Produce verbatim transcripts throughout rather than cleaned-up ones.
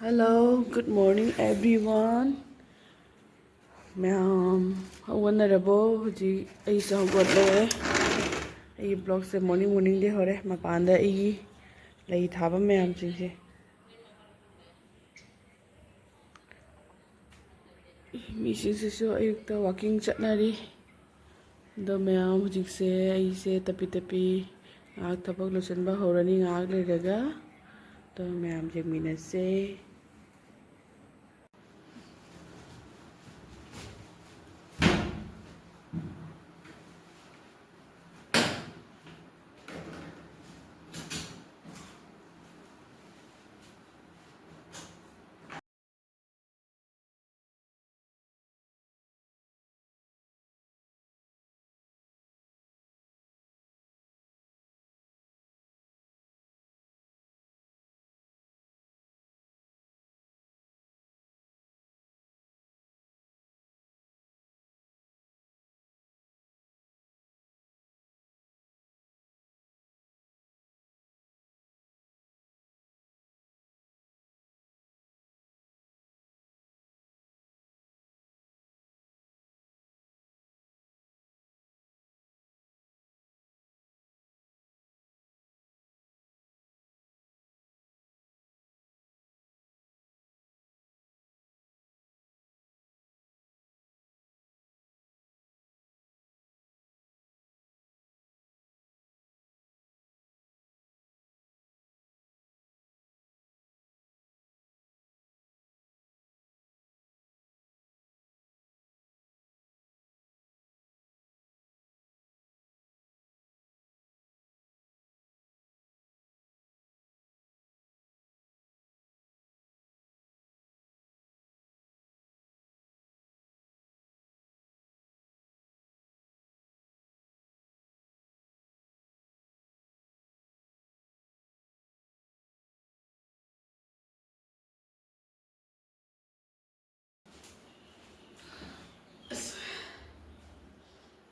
Hello, good morning everyone. ꯃꯌꯥꯝ ꯍꯧꯒꯠꯅꯔꯕꯣ? ꯍꯧꯖꯤꯛ ꯑꯩꯁꯨ ꯍꯧꯒꯠꯂꯦ꯫ ꯑꯩꯒꯤ ꯕ꯭ꯂꯣꯛꯁꯦ ꯃꯣꯔꯅꯤꯡ ꯃꯣꯔꯅꯤꯡꯗꯤ ꯍꯧꯔꯦ꯫ ꯃꯄꯥꯟꯗ ꯑꯩꯒꯤ ꯂꯩ ꯊꯥꯕ ꯃꯌꯥꯝꯁꯤꯡꯁꯦ, ꯃꯤꯁꯤꯡꯁꯤꯁꯨ ꯑꯌꯨꯛꯇ ꯋꯥꯀꯤꯡ ꯆꯠꯅꯔꯤ꯫ ꯑꯗꯣ ꯃꯌꯥꯝ, ꯍꯧꯖꯤꯛꯁꯦ ꯑꯩꯁꯦ ꯇꯞꯄꯤ ꯇꯞꯄꯤ ꯉꯥꯏꯍꯥꯛ ꯊꯕꯛ ꯂꯣꯏꯁꯤꯟꯕ ꯍꯧꯔꯅꯤ, ꯉꯥꯏꯍꯥꯛ ꯂꯩꯔꯒ꯫ ꯑꯗꯣ ꯃꯌꯥꯝ ꯌꯦꯡꯃꯤꯟꯅꯁꯦ꯫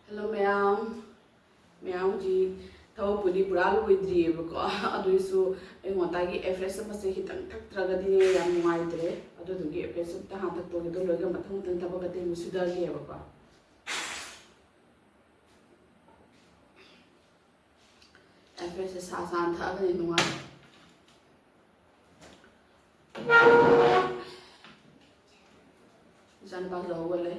Hello ꯃꯌꯥꯝ, ꯃꯌꯥꯝ ꯍꯧꯖꯤꯛ ꯊꯕꯛꯄꯨꯗꯤ ꯄꯨꯔꯥ ꯂꯣꯏꯗ꯭ꯔꯤꯑꯕꯀꯣ꯫ ꯑꯗꯨꯏꯁꯨ ꯑꯌꯨꯛ ꯉꯟꯇꯥꯒꯤ ꯑꯦꯐ꯭ꯔꯦꯁ ꯑꯃꯁꯦ ꯈꯤꯇꯪ ꯊꯛꯇ꯭ꯔꯒꯗꯤ ꯌꯥꯝ ꯅꯨꯡꯉꯥꯏꯇ꯭ꯔꯦ꯫ ꯑꯗꯨꯗꯨꯒꯤ ꯑꯦꯐ꯭ꯔꯦꯁ ꯑꯝꯇ ꯍꯥꯟꯅ ꯊꯛꯇꯣꯛꯑꯒꯦ꯫ ꯑꯗꯨ ꯂꯣꯏꯔꯒ ꯃꯊꯪ ꯃꯊꯪ ꯊꯕꯛ ꯑꯇꯩ ꯑꯃꯨꯛ ꯁꯨꯗꯔꯒꯦꯕꯀꯣ꯫ ꯑꯦꯐ꯭ꯔꯦꯁꯁꯦ ꯁꯥ ꯁꯥꯅ ꯊꯛꯑꯒꯗꯤ ꯅꯨꯡꯉꯥꯏ꯫ ꯏꯆꯥꯅꯨꯄꯥꯁꯨ ꯍꯧꯒꯠꯂꯦ꯫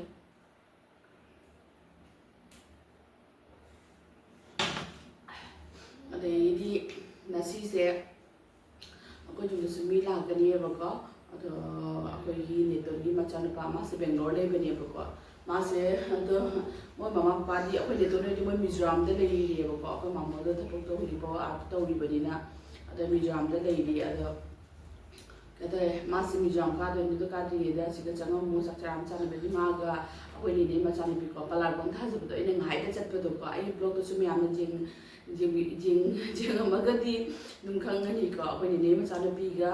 ꯑꯗꯩꯗꯤ ꯉꯁꯤꯁꯦ ꯑꯩꯈꯣꯏ ꯌꯨꯝꯗꯁꯨ ꯃꯤ ꯂꯥꯛꯀꯅꯤꯕꯀꯣ꯫ ꯑꯗꯣ ꯑꯩꯈꯣꯏꯒꯤ ꯅꯦꯇꯣꯟꯒꯤ ꯃꯆꯥꯅꯨꯄꯥ, ꯃꯥꯁꯦ ꯕꯦꯡꯒ꯭ꯂꯣꯔ ꯂꯩꯕꯅꯦꯕꯀꯣ꯫ ꯃꯥꯁꯦ, ꯑꯗꯣ ꯃꯣꯏ ꯃꯃꯥ ꯃꯄꯥꯗꯤ, ꯑꯩꯈꯣꯏ ꯅꯦꯇꯣꯟ ꯍꯣꯏꯗꯤ ꯃꯣꯏ ꯃꯤꯖꯣꯔꯥꯝꯗ ꯂꯩꯔꯤꯑꯕꯀꯣ꯫ ꯑꯩꯈꯣꯏ ꯃꯥꯃꯣꯗꯣ ꯊꯕꯛ ꯇꯧꯔꯤꯕ, ꯑꯥ ꯇꯧꯔꯤꯕꯅꯤꯅ꯫ ꯑꯗꯣ ꯃꯤꯖꯣꯔꯥꯝꯗ ꯂꯩꯔꯤ꯫ ꯑꯗꯣ ꯀꯩ ꯍꯥꯏꯇꯥꯔꯦ, ꯃꯥꯁꯦ ꯃꯤꯖꯣꯔꯥꯝ ꯀꯥꯗꯣꯏꯅꯤ꯫ ꯑꯗꯨ ꯀꯥꯗ꯭ꯔꯤꯉꯩꯗ ꯑꯁꯤꯗ ꯆꯪꯉꯝꯃꯨ, ꯆꯥꯛ ꯆꯔꯥ ꯑꯃ ꯆꯥꯅꯕꯒꯤ꯫ ꯃꯥꯒ ꯑꯩꯈꯣꯏ ꯅꯦꯅꯦ ꯃꯆꯥꯅꯨꯄꯤꯀꯣ, ꯄꯂꯥꯔꯒꯣꯟ ꯊꯥꯖꯕꯗꯣ ꯑꯩꯅ ꯉꯥꯏꯗ ꯆꯠꯄꯗꯣꯀꯣ꯫ ꯑꯩ ꯕ꯭ꯂꯣꯛꯇꯁꯨ ꯃꯌꯥꯝꯅ ꯌꯦꯡ-, ꯌꯦꯡꯕꯤ-, ꯌꯦꯡ-, ꯌꯦꯡꯉꯝꯃꯒꯗꯤ ꯑꯗꯨꯝ ꯈꯪꯒꯅꯤꯀꯣ꯫ ꯑꯩꯈꯣꯏ ꯅꯦꯅꯦ ꯃꯆꯥꯅꯨꯄꯤꯒ,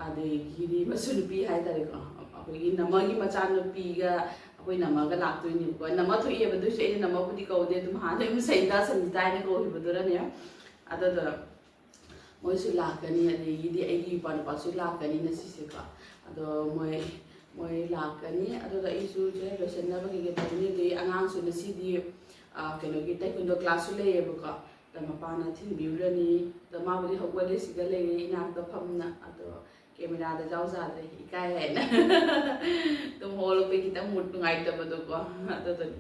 ꯑꯗꯒꯤꯗꯤ ꯃꯁꯨ ꯅꯨꯄꯤ ꯍꯥꯏꯇꯥꯔꯦꯀꯣ, ꯑꯩꯈꯣꯏꯒꯤ ꯅꯃꯒꯤ ꯃꯆꯥꯅꯨꯄꯤꯒ ꯑꯩꯈꯣꯏ ꯅꯃꯒ ꯂꯥꯛꯇꯣꯏꯅꯦꯕꯀꯣ꯫ ꯅꯃ ꯊꯣꯛꯏꯑꯕ, ꯑꯗꯨꯏꯁꯨ ꯑꯩꯅ ꯅꯃꯕꯨꯗꯤ ꯀꯧꯗꯦ꯫ ꯑꯗꯨꯝ ꯍꯥꯟꯅ ꯑꯗꯨꯝ ꯁꯩꯅꯤꯇꯥ, ꯁꯟꯖꯤꯇꯥ ꯍꯥꯏꯅ ꯀꯧꯈꯤꯕꯗꯨꯅꯅꯦ꯫ ꯑꯗꯨꯗꯣ ꯃꯣꯏꯁꯨ ꯂꯥꯛꯀꯅꯤ, ꯑꯗꯒꯤꯗꯤ ꯑꯩꯒꯤ ꯏꯄ꯭ꯋꯥ ꯅꯨꯄꯥꯁꯨ ꯂꯥꯛꯀꯅꯤ ꯉꯁꯤꯁꯦꯀꯣ꯫ ꯑꯗꯣ ꯃꯣꯏ, ꯃꯣꯏ ꯂꯥꯛꯀꯅꯤ꯫ ꯑꯗꯨꯒ ꯑꯩꯁꯨ ꯁꯦ ꯂꯣꯏꯁꯤꯟꯅꯕ ꯀꯩꯀꯩ ꯇꯧꯅꯤ꯫ ꯑꯗꯩ ꯑꯉꯥꯡꯁꯨ ꯉꯁꯤꯗꯤ, ꯑ, ꯀꯩꯅꯣꯒꯤ ꯇꯥꯏꯀꯨꯟꯗꯣ ꯀ꯭ꯂꯥꯁꯁꯨ ꯂꯩꯌꯦꯕꯀꯣ꯫ ꯑꯗ ꯃꯄꯥꯅ ꯊꯤꯟꯕꯤꯔꯨꯔꯅꯤ꯫ ꯑꯗꯣ ꯃꯥꯕꯨꯗꯤ ꯍꯧꯒꯠꯂꯦ, ꯁꯤꯗ ꯂꯩꯔꯦ ꯏꯅꯥꯛꯇ ꯐꯝꯅ꯫ ꯑꯗꯣ ꯀꯦꯃꯦꯔꯥꯗ ꯌꯥꯎꯖꯗ꯭ꯔꯦ, ꯏꯀꯥꯏ ꯍꯥꯏꯅ꯫ ꯑꯗꯨꯝ ꯍꯧꯒꯠꯂꯛꯄꯩ ꯈꯤꯇꯪ ꯃꯨꯠ ꯅꯨꯡꯉꯥꯏꯇꯕꯗꯣꯀꯣ꯫ ꯑꯗꯨꯗꯨꯅꯤ꯫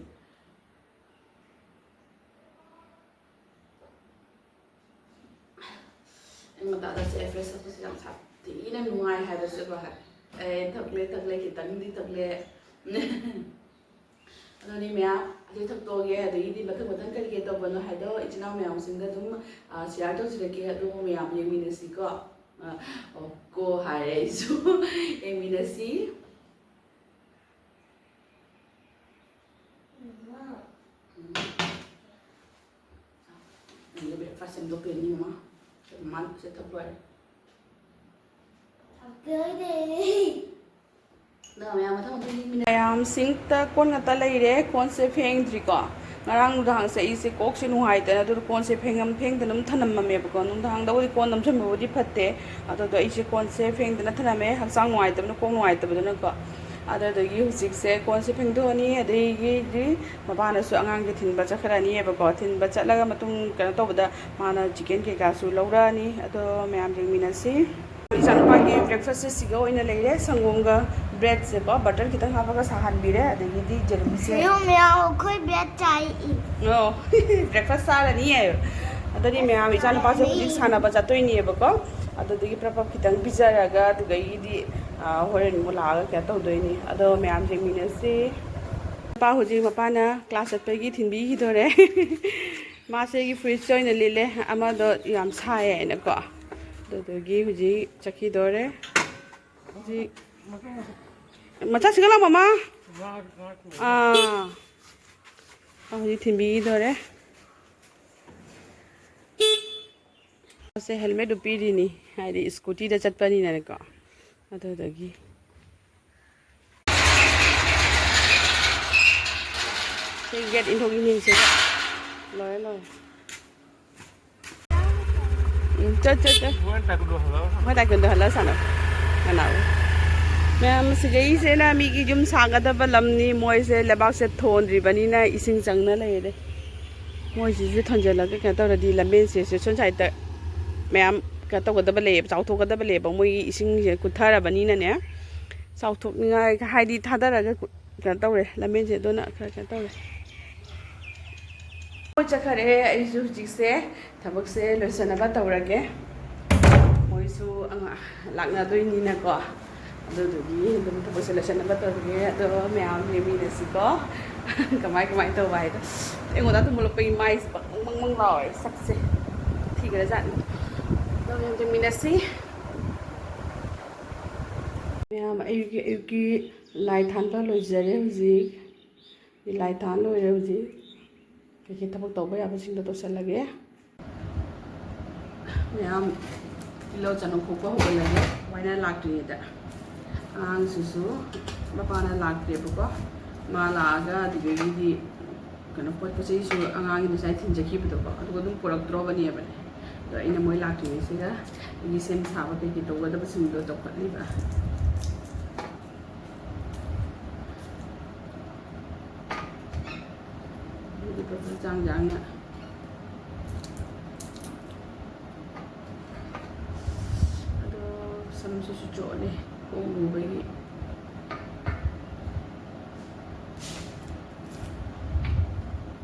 ꯑꯌꯨꯛ ꯉꯟꯇꯥꯗ ꯁꯦ ꯑꯦꯐ꯭ꯔꯦꯁ ꯊꯛꯄꯁꯦ ꯌꯥꯝ ꯁꯥꯊꯤꯅ ꯅꯨꯡꯉꯥꯏ ꯍꯥꯏꯕꯁꯦꯀꯣ꯫ ꯑꯦ, ꯊꯛꯂꯦ, ꯊꯛꯂꯦ, ꯈꯤꯇꯪꯗꯤ ꯊꯛꯂꯦ꯫ ꯑꯗꯨꯅꯤ ꯃꯌꯥꯝ, ꯑꯁꯤ ꯊꯛꯇꯣꯛꯑꯒꯦ꯫ ꯑꯗꯒꯤꯗꯤ ꯃꯊꯪ ꯃꯊꯪ ꯀꯔꯤ ꯀꯔꯤ ꯇꯧꯕꯅꯣ ꯍꯥꯏꯗꯣ ꯏꯆꯤꯟ ꯏꯅꯥꯎ ꯃꯌꯥꯝꯁꯤꯡꯗ ꯑꯗꯨꯝ, ꯑ, ꯁꯤꯌꯥꯔ ꯇꯧꯖꯔꯛꯀꯦ꯫ ꯑꯗꯨꯕꯨ ꯃꯌꯥꯝ ꯌꯦꯡꯃꯤꯟꯅꯁꯤꯀꯣ꯫ ꯑ, ꯑꯣ, ꯀꯣ ꯍꯥꯏꯔꯦ ꯑꯩꯁꯨ꯫ ꯌꯦꯡꯃꯤꯟꯅꯁꯤ꯫ ꯎꯝ꯫ ꯑꯩꯅ ꯕ꯭ꯔꯦꯛꯐꯥꯁ ꯁꯦꯝꯗꯣꯛꯇꯣꯏꯅꯤ, ꯃꯃꯥ꯫ ꯃꯃꯥꯅ ꯁꯦ ꯊꯛ ꯂꯣꯏꯔꯦ꯫ ꯊꯛꯇꯣꯏꯅꯦ꯫ ꯑꯗꯣ ꯃꯌꯥꯝ ꯃꯊꯪ ꯃꯊꯪ ꯌꯦꯡꯃꯤꯟꯅ-, ꯃꯌꯥꯝ ꯁꯤꯡꯛꯇ ꯀꯣꯟ ꯉꯥꯛꯇ ꯂꯩꯔꯦ, ꯀꯣꯟꯁꯦ ꯐꯦꯡꯗ꯭ꯔꯤꯀꯣ꯫ ꯉꯔꯥꯡ ꯅꯨꯡꯗꯥꯡꯁꯦ ꯑꯩꯁꯦ ꯀꯣꯛꯁꯦ ꯅꯨꯡꯉꯥꯏꯇꯅ, ꯑꯗꯨꯅ ꯀꯣꯟꯁꯦ ꯐꯦꯡꯉꯝ-, ꯐꯦꯡꯗꯅ ꯑꯗꯨꯝ ꯊꯅꯝꯃꯝꯃꯦꯕꯀꯣ꯫ ꯅꯨꯡꯗꯥꯡꯗꯕꯨꯗꯤ ꯀꯣꯟ ꯅꯝꯁꯤꯟꯕꯕꯨꯗꯤ ꯐꯠꯇꯦ, ꯑꯗꯨꯗꯣ ꯑꯩꯁꯦ ꯀꯣꯟꯁꯦ ꯐꯦꯡꯗꯅ ꯊꯅꯝꯃꯦ, ꯍꯛꯆꯥꯡ ꯅꯨꯡꯉꯥꯏꯇꯕꯅ, ꯀꯣꯛ ꯅꯨꯡꯉꯥꯏꯇꯕꯗꯨꯅꯀꯣ꯫ ꯑꯗꯨꯗꯒꯤ ꯍꯧꯖꯤꯛꯁꯦ ꯀꯣꯟꯁꯦ ꯐꯦꯡꯗꯣꯛꯑꯅꯤ, ꯑꯗꯒꯤꯗꯤ ꯃꯄꯥꯅꯁꯨ ꯑꯉꯥꯡꯁꯦ ꯊꯤꯟꯕ ꯆꯠꯈ꯭ꯔꯅꯤꯕꯀꯣ꯫ ꯊꯤꯟꯕ ꯆꯠꯂꯒ ꯃꯇꯨꯡ ꯀꯩꯅꯣ ꯇꯧꯕꯗ ꯃꯥꯅ ꯆꯤꯛꯀꯦꯟ ꯀꯩꯀꯥꯁꯨ ꯂꯧꯔꯛꯑꯅꯤ꯫ ꯑꯗꯣ ꯃꯌꯥꯝ ꯌꯦꯡꯃꯤꯟꯅꯁꯤ꯫ ꯏꯆꯥꯅꯨꯄꯥꯒꯤ ꯕ꯭ꯔꯦꯛꯐꯥꯁꯁꯦ ꯁꯤꯒ ꯑꯣꯏꯅ ꯂꯩꯔꯦ꯫ ꯁꯪꯒꯣꯝꯒ ꯕ꯭ꯔꯦꯗꯁꯦꯀꯣ, ꯕꯇꯔ ꯈꯤꯇꯪ ꯍꯥꯞꯄꯒ ꯁꯥꯍꯟꯕꯤꯔꯦ꯫ ꯑꯗꯒꯤꯗꯤ ꯌꯦꯔꯨꯝꯁꯦ꯫ ꯌꯦꯔꯨꯝ ꯃꯌꯥꯝ ꯑꯩꯈꯣꯏ ꯕ꯭ꯔꯦꯗ ꯆꯥꯏ꯫ ꯑꯣ, ꯕ꯭ꯔꯦꯛꯐꯥꯁ ꯆꯥꯔꯅꯤ ꯍꯥꯏꯌꯣ꯫ ꯑꯗꯨꯗꯤ ꯃꯌꯥꯝ, ꯏꯆꯥꯅꯨꯄꯥꯁꯦ ꯍꯧꯖꯤꯛ ꯁꯥꯟꯅꯕ ꯆꯠꯇꯣꯏꯅꯦꯕꯀꯣ꯫ ꯑꯗꯨꯗꯒꯤ ꯄ꯭ꯔꯞ ꯄ꯭ꯔꯞ ꯈꯤꯇꯪ ꯄꯤꯖꯔꯒ, ꯑꯗꯨꯗꯒꯤꯗꯤ, ꯑꯥ, ꯍꯣꯔꯦꯟ ꯑꯃꯨꯛ ꯂꯥꯛꯑꯒ ꯀꯩꯅꯣ ꯇꯧꯗꯣꯏꯅꯤ꯫ ꯑꯗꯣ ꯃꯌꯥꯝ ꯌꯦꯡꯃꯤꯟꯅꯁꯤ꯫ ꯅꯨꯄꯥ ꯍꯧꯖꯤꯛ ꯃꯄꯥꯅ ꯀ꯭ꯂꯥꯁ ꯆꯠꯄꯒꯤ ꯊꯤꯟꯕꯤꯈꯤꯗꯣꯔꯦ꯫ ꯃꯥꯁꯦ ꯑꯩꯒꯤ ꯐ꯭ꯔꯤꯖꯇ ꯑꯣꯏꯅ ꯂꯤꯠꯂꯦ, ꯑꯃꯗꯣ ꯌꯥꯝ ꯁꯥꯏ ꯍꯥꯏꯅꯀꯣ꯫ ꯑꯗꯨꯗꯨꯒꯤ ꯍꯧꯖꯤꯛ ꯆꯠꯈꯤꯗꯣꯔꯦ꯫ ꯍꯧꯖꯤꯛ ꯃꯆꯥ ꯁꯤꯒꯠꯂꯣ, ꯃꯃꯥ꯫ ꯑꯥ, ꯍꯧꯖꯤꯛ ꯊꯤꯟꯕꯤꯈꯤꯗꯣꯔꯦ꯫ ꯁꯦ ꯍꯦꯜꯃꯦꯠ ꯎꯞꯄꯤꯔꯤꯅꯤ, ꯍꯥꯏꯗꯤ ꯁ꯭ꯀꯨꯇꯤꯗ ꯆꯠꯄꯅꯤꯅꯅꯦꯀꯣ꯫ ꯑꯗꯨꯗꯒꯤ ꯁꯤ ꯒꯦꯠ ꯏꯟꯊꯣꯛ ꯏꯟꯁꯤꯟꯁꯤꯗ ꯂꯣꯏꯔꯦ, ꯂꯣꯏꯔꯦ꯫ ꯎꯝ, ꯆꯠ, ꯆꯠ, ꯆꯠ꯫ ꯃꯣꯏ ꯇꯥꯏꯀꯨꯟꯗꯣ ꯍꯜꯂ ꯁꯥꯟꯅꯧ꯫ ꯀꯅꯥ? ꯃꯌꯥꯝ, ꯁꯤꯗꯩꯁꯤꯅ ꯃꯤꯒꯤ ꯌꯨꯝ ꯁꯥꯒꯗꯕ ꯂꯝꯅꯤ꯫ ꯃꯣꯏꯁꯦ ꯂꯩꯕꯥꯛꯁꯦ ꯊꯣꯟꯗ꯭ꯔꯤꯕꯅꯤꯅ ꯏꯁꯤꯡ ꯆꯪꯅ ꯂꯩꯔꯦ꯫ ꯃꯣꯏꯁꯤꯁꯨ ꯊꯣꯟꯖꯤꯜꯂꯒ ꯀꯩꯅꯣ ꯇꯧꯔꯗꯤ ꯂꯝꯕꯦꯟꯁꯦ ꯁꯣꯝ ꯁꯥꯏꯠꯇ ꯃꯌꯥꯝ ꯀꯩꯅꯣ ꯇꯧꯒꯗꯕ ꯂꯩꯌꯦꯕ, ꯆꯥꯎꯊꯣꯛꯀꯗꯕ ꯂꯩꯌꯦꯕ꯫ ꯃꯣꯏꯒꯤ ꯏꯁꯤꯡꯁꯦ ꯀꯨꯠꯊꯔꯕꯅꯤꯅꯅꯦ, ꯆꯥꯎꯊꯣꯛꯅꯤꯡꯉꯥꯏ ꯍꯥꯏꯗꯤ ꯊꯥꯗꯔꯒ ꯀꯨ-, ꯀꯩꯅꯣ ꯇꯧꯔꯦ, ꯂꯝꯕꯦꯟꯁꯦ ꯑꯗꯨꯅ ꯈꯔ ꯀꯩꯅꯣ ꯇꯧꯔꯦ꯫ ꯍꯣꯏ, ꯆꯠꯈꯔꯦ꯫ ꯑꯩꯁꯨ ꯍꯧꯖꯤꯛꯁꯦ ꯊꯕꯛꯁꯦ ꯂꯣꯏꯁꯟꯅꯕ ꯇꯧꯔꯒꯦ꯫ ꯃꯣꯏꯁꯨ ꯑꯉꯥ-, ꯂꯥꯛꯅꯗꯣꯏꯅꯤꯅꯀꯣ꯫ ꯑꯗꯨꯗꯨꯒꯤ ꯑꯗꯨꯝ ꯊꯕꯛꯁꯦ ꯂꯣꯏꯁꯟꯅꯕ ꯇꯧꯔꯒꯦ꯫ ꯑꯗꯣ ꯃꯌꯥꯝ ꯌꯦꯡꯃꯤꯟꯅꯁꯤꯀꯣ꯫ ꯀꯃꯥꯏ ꯀꯃꯥꯏ ꯇꯧꯕ ꯍꯥꯏꯗꯣ꯫ ꯑꯩꯉꯣꯟꯗ ꯑꯗꯨꯝ ꯃꯨꯜꯂꯛꯄꯒꯤ ꯃꯥꯏꯁꯦ ꯕꯪ ꯕꯪ ꯕꯪ ꯂꯥꯎꯔꯦ꯫ ꯁꯛꯁꯦ ꯊꯤꯈ꯭ꯔꯖꯥꯠꯅꯤ꯫ ꯑꯗꯣ ꯃꯌꯥꯝ ꯌꯦꯡꯃꯤꯟꯅꯁꯤ꯫ ꯃꯌꯥꯝ ꯑꯌꯨꯛꯀꯤ, ꯑꯌꯨꯛꯀꯤ ꯂꯥꯏ ꯊꯥꯟꯕ ꯂꯣꯏꯖꯔꯦ ꯍꯧꯖꯤꯛ꯫ ꯂꯥꯏ ꯊꯥꯟ ꯂꯣꯏꯔꯦ ꯍꯧꯖꯤꯛ꯫ ꯀꯩꯀꯩ ꯊꯕꯛ ꯇꯧꯕ ꯌꯥꯕꯁꯤꯡꯗꯣ ꯇꯧꯁꯜꯂꯒꯦ꯫ ꯃꯌꯥꯝ ꯇꯤꯜꯍꯧ ꯆꯅꯝ ꯈꯣꯛꯄ ꯍꯧꯒꯠꯂꯒꯦ, ꯃꯣꯏꯅ ꯂꯥꯛꯇ꯭ꯔꯤꯉꯩꯗ꯫ ꯑꯉꯥꯡꯁꯤꯁꯨ ꯃꯄꯥꯅ ꯂꯥꯛꯇ꯭ꯔꯦꯕꯀꯣ꯫ ꯃꯥ ꯂꯥꯛꯑꯒ ꯑꯗꯨꯗꯒꯤꯗꯤ ꯀꯩꯅꯣ, ꯄꯣꯠ ꯄꯣꯠ ꯆꯩꯁꯨ ꯑꯉꯥꯡꯒꯤ ꯉꯁꯥꯏ ꯊꯤꯟꯖꯈꯤꯕꯗꯣ, ꯑꯗꯨꯒ ꯑꯗꯨꯝ ꯄꯨꯔꯛꯇ꯭ꯔꯣꯕꯅꯦꯕꯅꯦ꯫ ꯑꯗꯣ ꯑꯩꯅ ꯃꯣꯏ ꯂꯥꯛꯇ꯭ꯔꯤꯉꯩꯁꯤꯗ ꯑꯩꯒꯤ ꯁꯦꯝ ꯁꯥꯕ ꯀꯩꯀꯩ ꯇꯧꯒꯗꯕꯁꯤꯡꯗꯣ ꯇꯧꯈꯠꯂꯤꯕ꯫ ꯑꯗꯨꯗꯤ ꯄꯣꯠ ꯆꯥꯡ ꯌꯥꯡꯅ꯫ ꯑꯗꯣ ꯁꯝꯁꯤꯁꯨ ꯆꯣꯠꯂꯦ ꯈꯣꯡ ꯂꯨꯕꯒꯤ꯫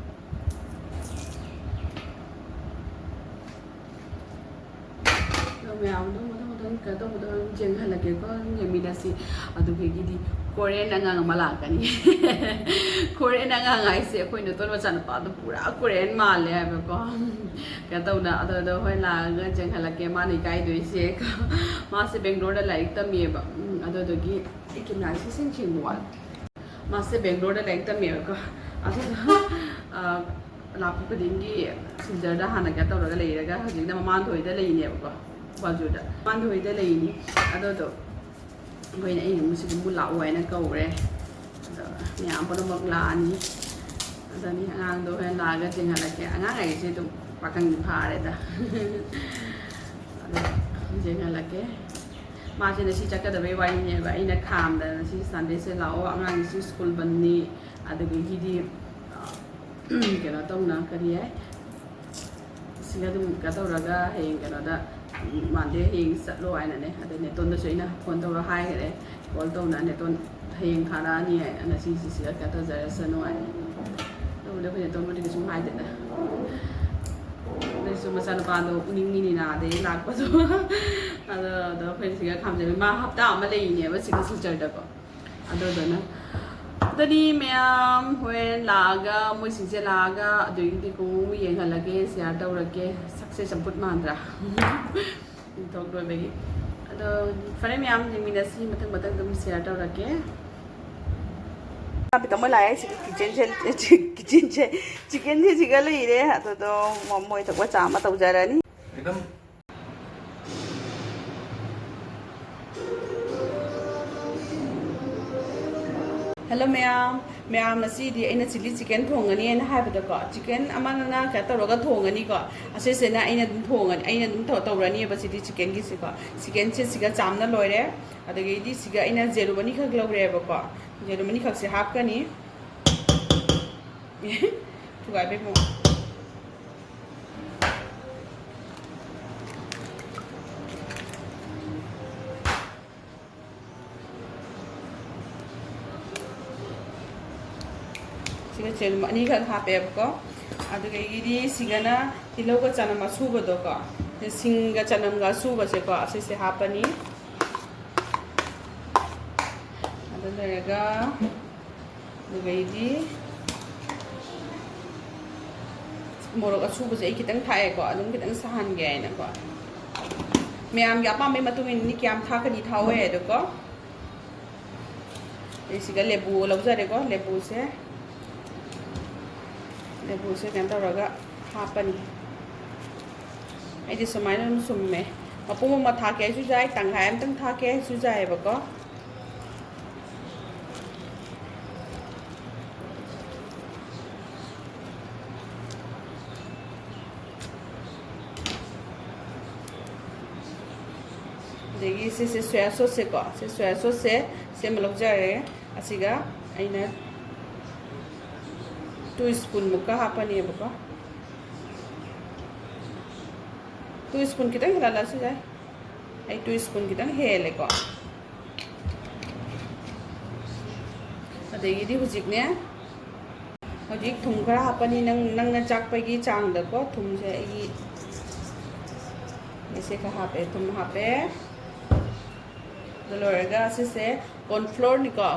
ꯑꯗꯣ ꯃꯌꯥꯝꯗꯣ ꯃꯊꯪ ꯃꯊꯪ ꯀꯩꯅꯣ ꯇꯧꯕꯗꯣ ꯑꯗꯨꯝ ꯌꯦꯡꯍꯜꯂꯛꯀꯦꯀꯣ, ꯑꯗꯨꯝ ꯌꯦꯡꯃꯤꯟꯅꯁꯤ꯫ ꯑꯗꯨꯗꯒꯤꯗꯤ ꯀꯣꯔꯤꯌꯟ ꯑꯉꯥꯡ ꯑꯃ ꯂꯥꯛꯀꯅꯤ꯫ ꯀꯣꯔꯤꯌꯟ ꯑꯉꯥꯡ ꯍꯥꯏꯁꯦ ꯑꯩꯈꯣꯏ ꯅꯦꯇꯣꯟ ꯃꯆꯥꯅꯨꯄꯥꯗꯣ ꯄꯨꯔꯥ ꯀꯣꯔꯤꯌꯟ ꯃꯥꯜꯂꯦ ꯍꯥꯏꯕꯀꯣ꯫ ꯀꯩꯅꯣ ꯇꯧꯅ ꯑꯗꯣ, ꯑꯗꯣ ꯍꯣꯏ ꯂꯥꯛꯑꯒ ꯌꯦꯡꯍꯜꯂꯛꯀꯦ, ꯃꯥꯅ ꯏꯀꯥꯏꯗꯣꯏꯁꯦ꯫ ꯃꯥꯁꯦ ꯕꯦꯡꯒ꯭ꯂꯣꯔꯗ ꯂꯥꯏꯔꯤꯛ ꯇꯝꯃꯤꯑꯕ꯫ ꯎꯝ, ꯑꯗꯨꯗꯨꯒꯤ ꯑꯩ ꯀꯦꯃꯦꯔꯥꯁꯦ ꯁꯦꯡ ꯁꯦꯡꯕ ꯋꯥꯠꯂꯦ꯫ ꯃꯥꯁꯦ ꯕꯦꯡꯒ꯭ꯂꯣꯔꯗ ꯂꯥꯏꯔꯤꯛ ꯇꯝꯃꯦꯕꯀꯣ꯫ ꯑꯗꯨꯗꯣ, ꯑ, ꯂꯥꯛꯄ ꯈꯨꯗꯤꯡꯒꯤ ꯁꯤꯜꯆꯔꯗ ꯍꯥꯟꯅ ꯀꯩꯅꯣ ꯇꯧꯔꯒ ꯂꯩꯔꯒ ꯍꯧꯖꯤꯛꯅ ꯃꯃꯥꯟꯊꯣꯏꯗ ꯂꯩꯅꯦꯕꯀꯣ, ꯒ꯭ꯋꯥꯖꯨꯗ꯫ ꯃꯃꯥꯟꯊꯣꯏꯗ ꯂꯩꯅꯤ꯫ ꯑꯗꯨꯗꯣ ꯑꯩꯈꯣꯏꯅ, ꯑꯩꯅ ꯃꯁꯤꯗ ꯑꯃꯨꯛ ꯂꯥꯛꯑꯣ ꯍꯥꯏꯅ ꯀꯧꯔꯦ꯫ ꯑꯗꯣ ꯃꯌꯥꯝ ꯄꯨꯝꯅꯃꯛ ꯂꯥꯛꯑꯅꯤ꯫ ꯑꯗꯨꯅꯤ ꯑꯉꯥꯡꯗꯣ ꯍꯣꯔꯦꯟ ꯂꯥꯛꯑꯒ ꯆꯦꯟꯍꯜꯂꯛꯀꯦ꯫ ꯑꯉꯥꯡ ꯍꯥꯏꯁꯦ ꯑꯗꯨꯝ ꯄꯥꯈꯪꯗꯤ ꯐꯥꯔꯦꯗ꯫ ꯑꯗꯣ ꯆꯦꯟꯍꯜꯂꯛꯀꯦ꯫ ꯃꯥꯁꯦ ꯉꯁꯤ ꯆꯠꯀꯗꯕꯩ ꯋꯥꯔꯤꯅꯦꯕ꯫ ꯑꯩꯅ ꯈꯥꯝꯗꯅ ꯉꯁꯤ ꯁꯟꯗꯦꯁꯦ ꯂꯥꯛꯑꯣ, ꯑꯉꯥꯡꯒꯤꯁꯨ ꯁ꯭ꯀꯨꯜ ꯕꯟꯅꯤ, ꯑꯗꯨꯗꯒꯤꯗꯤ, ꯑ, ꯀꯩꯅꯣ ꯇꯧꯅ ꯀꯔꯤ ꯍꯥꯏ, ꯁꯤꯒ ꯑꯗꯨꯝ ꯀꯩꯅꯣ ꯇꯧꯔꯒ ꯍꯌꯦꯡ ꯀꯩꯅꯣꯗ, ꯃꯥꯟꯗꯦ ꯍꯌꯦꯡ ꯆꯠꯂꯣ ꯍꯥꯏꯅꯅꯦ꯫ ꯑꯗꯩ ꯅꯦꯇꯣꯟꯗꯁꯨ ꯑꯩꯅ ꯐꯣꯟ ꯇꯧꯔ ꯍꯥꯏꯈ꯭ꯔꯦ, ꯀꯣꯜ ꯇꯧꯅ, ꯅꯦꯇꯣꯟ ꯍꯌꯦꯡ ꯊꯥꯔꯛꯑꯅꯤ ꯍꯥꯏꯅ, ꯉꯁꯤꯁꯤ ꯁꯤꯗ ꯀꯩꯅꯣ ꯇꯧꯖꯔꯁꯅꯨ ꯍꯥꯏꯅ꯫ ꯑꯗꯨꯕꯨꯗꯤ ꯑꯩꯈꯣꯏ ꯅꯦꯇꯣꯟꯕꯨꯗꯤ ꯀꯩꯁꯨꯝ ꯍꯥꯏꯗꯦꯗ꯫ ꯑꯗꯨꯁꯨ ꯃꯆꯥꯅꯨꯄꯥꯗꯣ ꯎꯅꯤꯡꯉꯤꯅꯤꯅ ꯑꯗꯩ ꯂꯥꯛꯄꯗꯣ꯫ ꯑꯗꯣ, ꯑꯗꯣ ꯑꯩꯈꯣꯏ ꯁꯤꯒ ꯈꯥꯝꯖꯕꯤ꯫ ꯃꯥ ꯍꯞꯇꯥ ꯑꯃ ꯂꯩꯔꯤꯅꯦꯕ ꯁꯤꯒ ꯁꯤꯜꯆꯔꯗꯀꯣ꯫ ꯑꯗꯨꯗꯨꯅ, ꯑꯗꯨꯅꯤ ꯃꯌꯥꯝ ꯍꯣꯔꯦꯟ ꯂꯥꯛꯑꯒ ꯃꯣꯏꯁꯤꯡꯁꯦ ꯂꯥꯛꯑꯒ ꯑꯗꯨꯒꯤꯗꯤ ꯀꯣꯡ ꯌꯦꯡꯍꯜꯂꯒꯦ, ꯁꯤꯌꯥꯔ ꯇꯧꯔꯛꯀꯦ꯫ ꯁꯛꯁꯦ ꯆꯝꯐꯨꯠ ꯃꯥꯟꯗ꯭ꯔꯥ? ꯊꯣꯛ ꯂꯣꯏꯕꯒꯤ꯫ ꯑꯗꯣ ꯐꯔꯦ ꯃꯌꯥꯝ, ꯌꯦꯡꯃꯤꯟꯅꯁꯤ ꯃꯊꯪ ꯃꯊꯪ ꯑꯗꯨꯝ ꯁꯤꯌꯥꯔ ꯇꯧꯔꯛꯀꯦ꯫ ꯆꯥꯕꯤ ꯇꯝꯃ ꯂꯥꯛꯑꯦ꯫ ꯁꯤꯒꯤ ꯀꯤꯆꯟꯁꯦ, ꯀꯤꯆꯟꯁꯦ, ꯆꯤꯀꯟꯁꯦ ꯁꯤꯒ ꯂꯩꯔꯦ꯫ ꯑꯗꯨꯗꯣ ꯃꯣꯏ ꯊꯣꯛꯄ ꯆꯥ ꯑꯃ ꯇꯧꯖꯔꯅꯤ꯫ ꯑꯦꯀꯗꯝ꯫ ꯍꯜꯂꯣ ꯃꯌꯥꯝ, ꯃꯌꯥꯝ, ꯉꯁꯤꯗꯤ ꯑꯩꯅ ꯆꯤꯂꯤ ꯆꯤꯀꯟ ꯊꯣꯡꯒꯅꯤꯅ ꯍꯥꯏꯕꯗꯀꯣ, ꯆꯤꯀꯟ ꯑꯃꯅ ꯀꯩꯅꯣ ꯇꯧꯔꯒ ꯊꯣꯡꯒꯅꯤꯀꯣ, ꯑꯁꯤꯁꯤꯅ ꯑꯩꯅ ꯑꯗꯨꯝ ꯊꯣꯡꯒꯅꯤ, ꯑꯩꯅ ꯑꯗꯨꯝ ꯇꯧ- ꯇꯧꯔꯅꯤꯕ ꯆꯤꯂꯤ ꯆꯤꯀꯟꯒꯤꯁꯤꯀꯣ꯫ ꯆꯤꯀꯟꯁꯦ ꯁꯤꯒ ꯆꯥꯝꯅ ꯂꯣꯏꯔꯦ꯫ ꯑꯗꯒꯤꯗꯤ ꯁꯤꯒ ꯑꯩꯅ ꯖꯦꯔꯨꯝ ꯑꯅꯤꯈꯛ ꯂꯧꯔꯦꯕꯀꯣ, ꯖꯦꯔꯨꯝ ꯑꯅꯤꯈꯛꯁꯦ ꯍꯥꯞꯀꯅꯤ꯫ ꯊꯨꯒꯥꯏꯕꯩ ꯃꯑꯣꯡ꯫ ꯁꯤꯒ ꯆꯦꯔꯨꯝ ꯑꯅꯤꯈꯛ ꯍꯥꯞꯄꯦꯕꯀꯣ꯫ ꯑꯗꯨꯗꯒꯤꯗꯤ ꯁꯤꯒꯅ ꯇꯤꯜꯍꯧꯒ ꯆꯅꯝ ꯑꯁꯨꯕꯗꯣꯀꯣ, ꯁꯤꯡꯒ ꯆꯅꯝꯒ ꯑꯁꯨꯕꯁꯦꯀꯣ, ꯑꯁꯤꯁꯦ ꯍꯥꯞꯄꯅꯤ꯫ ꯑꯗꯨ ꯂꯣꯏꯔꯒ, ꯑꯗꯨꯗꯒꯤꯗꯤ ꯃꯣꯔꯣꯛ ꯑꯁꯨꯕꯁꯦ ꯑꯩ ꯈꯤꯇꯪ ꯊꯥꯛꯑꯦꯀꯣ, ꯑꯗꯨꯝ ꯈꯤꯇꯪ ꯁꯥꯍꯟꯒꯦ ꯍꯥꯏꯅꯀꯣ꯫ ꯃꯌꯥꯝꯒꯤ ꯑꯄꯥꯝꯕꯒꯤ ꯃꯇꯨꯡ ꯏꯟꯅ ꯀꯌꯥꯝ ꯊꯥꯛꯀꯅꯤ ꯊꯥꯛꯑꯣ ꯍꯥꯏꯗꯣꯀꯣ꯫ ꯑꯩ ꯁꯤꯒ ꯂꯦꯕꯨ ꯂꯧꯖꯔꯦꯀꯣ, ꯂꯦꯕꯨꯁꯦ꯫ ꯂꯦꯕꯨꯁꯦ ꯀꯩꯅꯣ ꯇꯧꯔꯒ ꯍꯥꯞꯄꯅꯤ꯫ ꯑꯩꯗꯤ ꯁꯨꯃꯥꯏꯅ ꯑꯗꯨꯝ ꯁꯨꯝꯃꯦ꯫ ꯃꯄꯨꯝ ꯑꯃ ꯊꯥꯛꯀꯦ ꯍꯥꯏꯁꯨ ꯌꯥꯏ, ꯇꯪꯈꯥꯏ ꯑꯃꯇꯪ ꯊꯥꯛꯀꯦ ꯍꯥꯏꯁꯨ ꯌꯥꯏꯑꯕꯀꯣ꯫ ꯑꯗꯒꯤ ꯁꯤꯁꯦ ꯁꯣꯌꯥ ꯁꯣꯁꯁꯦꯀꯣ, ꯁꯤ ꯁꯣꯌꯥ ꯁꯣꯁꯁꯦ ꯁꯦꯝꯕ ꯂꯧꯖꯔꯦ꯫ ꯑꯁꯤꯒ ꯑꯩꯅ ꯇꯨ ꯁ꯭ꯄꯨꯟꯃꯨꯛꯀ ꯍꯥꯞꯄꯅꯦꯕꯀꯣ꯫ ꯇꯨ ꯁ꯭ꯄꯨꯟ ꯈꯤꯇꯪ ꯍꯦꯜꯍꯜꯂꯁꯨ ꯌꯥꯏ꯫ ꯑꯩ ꯇꯨ ꯁ꯭ꯄꯨꯟ ꯈꯤꯇꯪ ꯍꯦꯜꯂꯦꯀꯣ꯫ ꯑꯗꯒꯤꯗꯤ ꯍꯧꯖꯤꯛꯅꯦ, ꯍꯧꯖꯤꯛ ꯊꯨꯝ ꯈꯔ ꯍꯥꯞꯄꯅꯤ, ꯅꯪ, ꯅꯪꯅ ꯆꯥꯛꯄꯒꯤ ꯆꯥꯡꯗꯀꯣ꯫ ꯊꯨꯝꯁꯦ ꯑꯩꯒꯤ, ꯑꯩꯁꯦ ꯈꯔ ꯍꯥꯞꯄꯦ, ꯊꯨꯝ ꯍꯥꯞꯄꯦ꯫ ꯑꯗꯨ ꯂꯣꯏꯔꯒ ꯁꯤꯁꯦ ꯀꯣꯔꯟꯐ꯭ꯂꯣꯔꯅꯤꯀꯣ꯫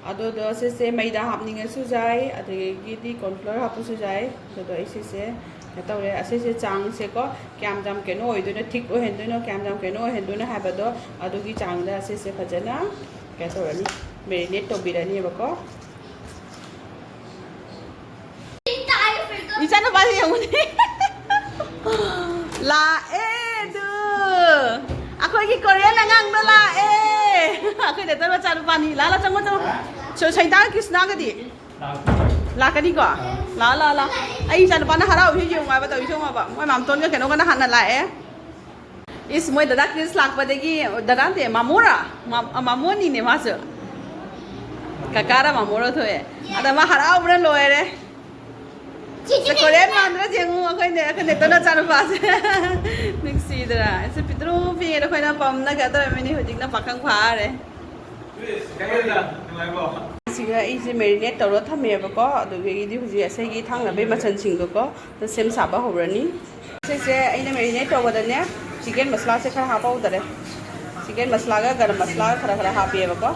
ꯑꯗꯨꯗꯣ ꯁꯤꯁꯦ ꯃꯩꯗꯥ ꯍꯥꯞꯅꯤꯡꯉꯁꯨ ꯌꯥꯏ, ꯑꯗꯒꯤꯗꯤ ꯀꯣꯔꯟꯐ꯭ꯂꯣꯔ ꯍꯥꯞꯄꯁꯨ ꯌꯥꯏ꯫ ꯑꯗꯨꯗꯣ ꯑꯩ ꯁꯤꯁꯦ ꯀꯩꯅꯣ ꯇꯧꯔꯦ, ꯑꯁꯤꯁꯦ ꯆꯥꯡꯁꯦꯀꯣ, ꯀꯌꯥꯝ ꯌꯥꯝ ꯀꯩꯅꯣ ꯑꯣꯏꯗꯣꯏꯅꯣ, ꯊꯤꯛ ꯑꯣꯏꯍꯟꯗꯣꯏꯅꯣ, ꯀꯌꯥꯝ ꯌꯥꯝ ꯀꯩꯅꯣ ꯑꯣꯏꯍꯟꯗꯣꯏꯅꯣ ꯍꯥꯏꯕꯗꯣ, ꯑꯗꯨꯒꯤ ꯆꯥꯡꯗ ꯑꯁꯤꯁꯦ ꯐꯖꯅ ꯀꯩꯅꯣ ꯇꯧꯔꯅꯤ, ꯃꯦꯔꯤꯅꯦꯠ ꯇꯧꯕꯤꯔꯅꯦꯕꯀꯣ꯫ ꯏꯆꯥꯅꯨꯄꯥꯁꯦ ꯌꯦꯡꯉꯨꯅꯦ꯫ ꯂꯥꯛꯑꯦ ꯑꯗꯨ꯫ ꯑꯩꯈꯣꯏꯒꯤ ꯀꯣꯔꯤꯌꯟ ꯑꯉꯥꯡꯗꯣ ꯂꯥꯛꯑꯦ꯫ ꯑꯩꯈꯣꯏ ꯗꯥꯛꯇꯔ ꯃꯆꯥꯅꯨꯄꯥꯅꯤ꯫ ꯂꯥꯛꯑꯣ, ꯆꯪꯉꯣ, ꯆꯪꯉꯣ꯫ ꯁꯣ-, ꯁꯩꯇꯥ ꯀ꯭ꯔꯤꯁꯅꯥꯒꯗꯤ? ꯂꯥꯛꯀꯅꯤꯀꯣ? ꯂꯥꯛꯑꯣ, ꯂꯥꯛꯑꯣ, ꯂꯥꯛꯑꯣ꯫ ꯑꯩ ꯏꯆꯥꯅꯨꯄꯥꯅ ꯍꯔꯥꯎꯕꯁꯤ ꯌꯦꯡꯉꯨ ꯍꯥꯏꯕ ꯇꯧꯔꯤꯁꯦ, ꯌꯦꯡꯉꯣꯕ꯫ ꯃꯣꯏ ꯃꯥꯝꯇꯣꯟꯒ ꯀꯩꯅꯣꯒꯅ ꯍꯥꯟꯅ ꯂꯥꯛꯑꯦ꯫ ꯏꯁ, ꯃꯣꯏ ꯗꯗꯥ ꯀ꯭ꯔꯤꯁ ꯂꯥꯛꯄꯗꯒꯤ, ꯗꯗꯥ ꯅꯠꯇꯦ, ꯃꯥꯃꯣꯔꯥ? ꯃꯥ-, ꯃꯥꯃꯣꯅꯤꯅꯦ ꯃꯥꯁꯨ꯫ ꯀꯀꯥꯔ ꯃꯥꯃꯣꯔ ꯊꯣꯛꯑꯦ꯫ ꯑꯗ ꯃꯥ ꯍꯔꯥꯎꯕꯅ ꯂꯣꯏꯔꯦ꯫ ꯁꯦ, ꯀꯣꯔꯤꯌꯟ ꯃꯥꯟꯗ꯭ꯔꯥ ꯌꯦꯡꯉꯨ, ꯑꯩꯈꯣꯏꯅꯦ, ꯑꯩꯈꯣꯏ ꯅꯦꯇꯣꯟ ꯅꯆꯥꯅꯨꯄꯥꯁꯦ꯫ ꯅꯨꯡꯁꯤꯗ꯭ꯔꯥ? ꯁꯦ, ꯄꯤꯇ꯭ꯔꯨ ꯄꯤꯛꯏꯉꯩꯗ ꯑꯩꯈꯣꯏꯅ ꯄꯝꯅ ꯀꯩꯅꯣ ꯇꯧꯔꯝꯃꯤꯅꯤ, ꯍꯧꯖꯤꯛꯅ ꯄꯥꯈꯪ ꯐꯥꯔꯦ꯫ ꯁꯤꯒ ꯑꯩꯁꯦ marinate ꯇꯧꯔ ꯊꯝꯃꯦꯕꯀꯣ, ꯑꯗꯨꯗꯒꯤꯗꯤ ꯍꯧꯖꯤꯛ ꯑꯁꯤꯒꯤ ꯊꯥꯡꯅꯕꯩ ꯃꯆꯜꯁꯤꯡꯗꯣꯀꯣ, ꯁꯦꯝ ꯁꯥꯕ ꯍꯧꯔꯅꯤ꯫ ꯁꯤꯁꯦ ꯑꯩꯅ marinate ꯇꯧꯕꯗꯅꯦ, chicken ꯃꯁꯂꯥꯁꯦ ꯈꯔ ꯍꯥꯞꯄ ꯍꯧꯗꯔꯦ꯫ Chicken ꯃꯁꯂꯥꯒ ꯒꯔꯝ ꯃꯁꯂꯥꯒ ꯈꯔ ꯈꯔ ꯍꯥꯞꯄꯤꯑꯕꯀꯣ꯫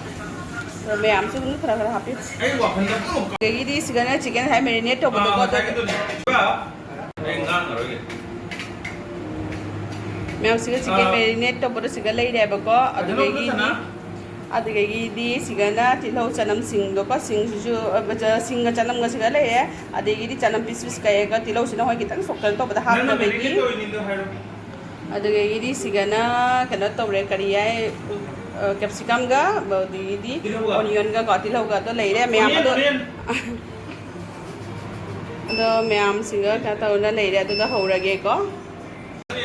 ꯑꯗꯣ ꯃꯌꯥꯝꯁꯨ ꯑꯗꯨꯝ ꯈꯔ ꯈꯔ ꯍꯥꯞꯄꯤꯌꯨ꯫ ꯑꯗꯒꯤꯗꯤ ꯁꯤꯗꯅ chicken ꯉꯁꯥꯏ marinate ꯇꯧꯕꯗꯣꯀꯣ, ꯑꯗꯨ ꯃꯌꯥꯝꯁꯤꯒ chicken marinate ꯇꯧꯕꯗꯣ ꯁꯤꯒ ꯂꯩꯔꯦꯕꯀꯣ꯫ ꯑꯗꯨꯗꯒꯤꯗꯤ, ꯑꯗꯨꯗꯒꯤꯗꯤ ꯁꯤꯒꯅ ꯇꯤꯜꯍꯧ ꯆꯅꯝꯁꯤꯡꯗꯣꯀꯣ, ꯁꯤꯡꯁꯤꯁꯨ, ꯑ, ꯁꯤꯡꯒ ꯆꯅꯝꯒ ꯁꯤꯒ ꯂꯩꯔꯦ꯫ ꯑꯗꯒꯤꯗꯤ ꯆꯅꯝ piece piece ꯀꯛꯑꯒ ꯇꯤꯜꯍꯧꯁꯤꯅ ꯍꯣꯏ ꯈꯤꯇꯪ soften ꯇꯧꯕꯗ ꯍꯥꯞꯅꯕꯒꯤ꯫ ꯑꯗꯨꯗꯒꯤꯗꯤ ꯁꯤꯒꯅ ꯀꯩꯅꯣ ꯇꯧꯔꯦ, ꯀꯔꯤ ꯍꯥꯏ, ꯑ, capsicumꯒ, ꯑꯗꯒꯤꯗꯤ onionꯒ ꯀꯣ, ꯇꯤꯜꯍꯧꯒ ꯑꯗꯣ ꯂꯩꯔꯦ ꯃꯌꯥꯝ ꯑꯗꯣ꯫ ꯑꯗꯣ ꯃꯌꯥꯝꯁꯤꯒ ꯀꯩꯅꯣ ꯇꯧꯔꯒ ꯂꯩꯔꯦ, ꯑꯗꯨꯒ ꯍꯧꯔꯒꯦꯀꯣ꯫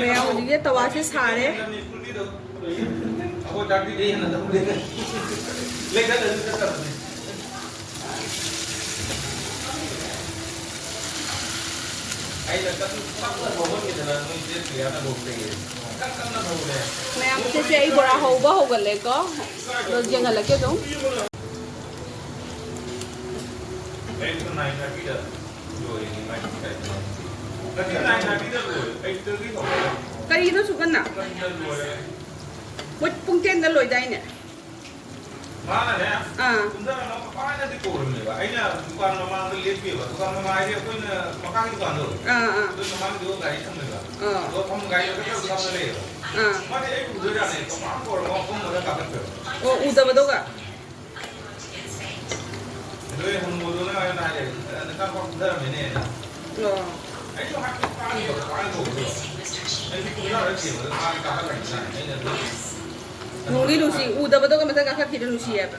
ꯃꯌꯥꯝ ꯍꯧꯖꯤꯛꯁꯦ ꯇꯋꯥꯁꯦ ꯁꯥꯔꯦ꯫ ꯃꯌꯥꯝ ꯁꯤꯁꯦ ꯑꯩ ꯕꯣꯔꯥ ꯍꯧꯕ ꯍꯧꯒꯠꯂꯦꯀꯣ꯫ ꯑꯗꯣ ꯌꯦꯡꯍꯜꯂꯛꯀꯦ ꯑꯗꯨꯝ꯫ ꯀꯔꯤꯅꯣ ꯁꯨꯀꯟꯅ? ꯃꯣꯏ ꯄꯨꯡ tenꯗ ꯂꯣꯏꯗꯥꯏꯅꯦ? ꯃꯥꯅꯅꯦ, ꯑꯥ꯫ ꯀꯨꯝꯊꯔꯒ ꯃꯄꯥꯟꯗꯗꯤ ꯀꯧꯔꯝꯃꯦꯕ꯫ ꯑꯩꯅ ꯗꯨꯀꯥꯟ ꯃꯃꯥꯡꯗ ꯂꯦꯞꯄꯦꯕ꯫ ꯗꯨꯀꯥꯟ ꯃꯃꯥꯡ ꯍꯥꯏꯗꯤ ꯑꯩꯈꯣꯏꯅ ꯃꯈꯥꯒꯤ ꯗꯨꯀꯥꯟꯗꯣ꯫ ꯑꯥ, ꯑꯥ꯫ ꯑꯗꯨ ꯃꯃꯥꯡꯒꯤꯗꯣ ꯒꯥꯔꯤ ꯊꯝꯃꯦꯕ꯫ ꯑꯥ꯫ ꯑꯗꯣ ꯐꯝ ꯒꯥꯔꯤ ꯃꯊꯛꯇ ꯗꯨꯀꯥꯟꯗ ꯂꯩꯌꯦꯕ꯫ ꯑꯥ꯫ ꯃꯥꯗꯤ ꯑꯩ ꯎꯗꯣꯏꯖꯥꯠꯅꯦ꯫ ꯀꯃꯥꯡ ꯀꯧꯔꯒ ꯃꯐꯝ ꯑꯃꯗ ꯀꯥꯈꯠꯈ꯭ꯔꯦꯕ꯫ ꯑꯣ, ꯎꯗꯕꯗꯣꯒ? ꯅꯣꯏ ꯍꯪꯕꯗꯣ ꯅꯪ ꯍꯥꯏꯅ ꯍꯥꯏꯔꯦ꯫ ꯅꯆꯥꯅꯨꯄꯥ ꯀꯨꯝꯊꯔꯝꯃꯦꯅꯦꯅ꯫ ꯑꯣ꯫ ꯑꯩꯁꯨ ꯍꯥꯏꯐꯦꯠ ꯇꯥꯈꯤꯕ, ꯀꯃꯥꯏꯅ ꯇꯧꯕꯅꯣ? ꯑꯩꯁꯨ ꯀꯨꯝꯊꯔ ꯊꯦꯡꯕꯗ ꯃꯥꯗꯤ ꯀꯥꯈꯠꯂꯝꯃꯤꯖꯥꯠꯅꯤ꯫ ꯑꯩꯅ ꯑꯗꯨꯝ ꯅꯨꯡꯗꯤ ꯅꯨꯡꯁꯤ, ꯎꯗꯕꯗꯣꯒ ꯃꯊꯛ ꯀꯥꯈꯠꯈꯤꯗꯣ ꯅꯨꯡꯁꯤ ꯍꯥꯏꯕ꯫